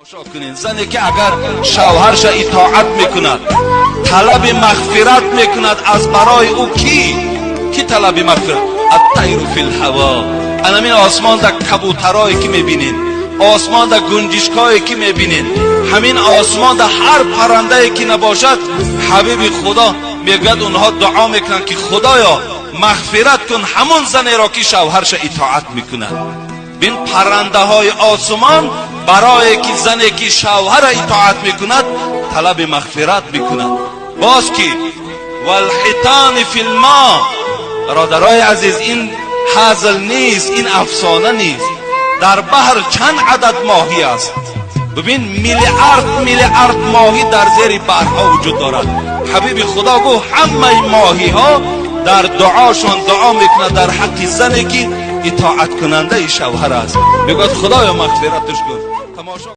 Тамошо кунед, зане ки агар шавҳарша итоат мекунад, талаби мағфират мекунад аз барои ӯ. Ки талаби мағфират? Аттайру фил ҳаво. Анамин осмонда кабутарое ки мебинед, осмонда гунҷишкое ки мебинед, ҳамин осмонда ҳар паррандае ки набошад, ҳабиби Худо мегӯяд, онҳо дуо мекунанд, ки Худоё, мағфират кун ҳамон занеро, ки шавҳарша итоат мекунад. Бин, паррандаҳои осмон барое ки зане ки шавҳара итоат мекунад, талаби мағфират мекунад. Боз ки валҳитони филма. Бародарои азиз, ин ҳазл нест, ин афсона нест. Дар баҳр чанд адад моҳӣ аст? Бибин, миллиард миллиард моҳӣ дар зери баҳрҳо вуҷуд дорад. Ҳабиби Худо гуфт, ҳамаи моҳиҳо дар дуошон дуо мекунад дар ҳаққи зане ки итоаткунандаи шавҳар аст. Мегӯяд: «Худоё, мағфираташ кун».